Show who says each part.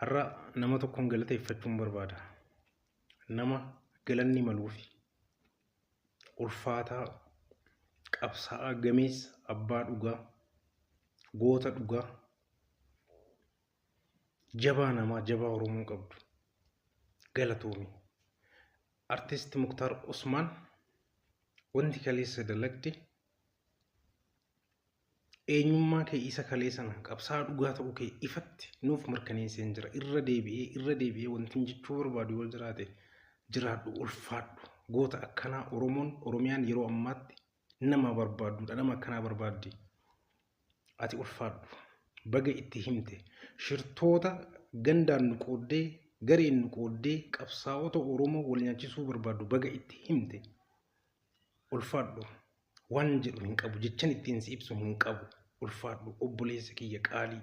Speaker 1: Har'a nama tokkoon galateeffachuun barbaada. Nama galanni maluufi ulfaataa, qabsaa'aa gameessa, abbaa dhugaa, goota dhugaa, jabaa namaa, jabaa Oromoo qabdu. Galatoomi. Artist Muktaar Usmaan, wanti kaleessa dalagde eenyummaa kee isa kalee sana, qabsaa'aa dhugaa ta'uu kee ifatti nuuf mirkaneesseen jira. Irra deebi'ee, irra deebi'ee wanti jechuu barbaadu yoo jiraate, jiraadhu, ulfaadhu. Goota akkanaa Oromoon, Oromiyaan yeroo ammaatti nama barbaaddudha. Nama akkanaa barbaaddi. Ati ulfaadhu. Baga itti himte. Shirtoota gandaan nu qooddee, gareen nu qooddee qabsaa'ota Oromoo wal nyaachisuu barbaaddu baga itti himte. Ulfaadhu. Waan jedhu hin qabu, jechan ittiin si ibsu hin qabu. Ulfaadhu, obboleessa kiyya qaalii.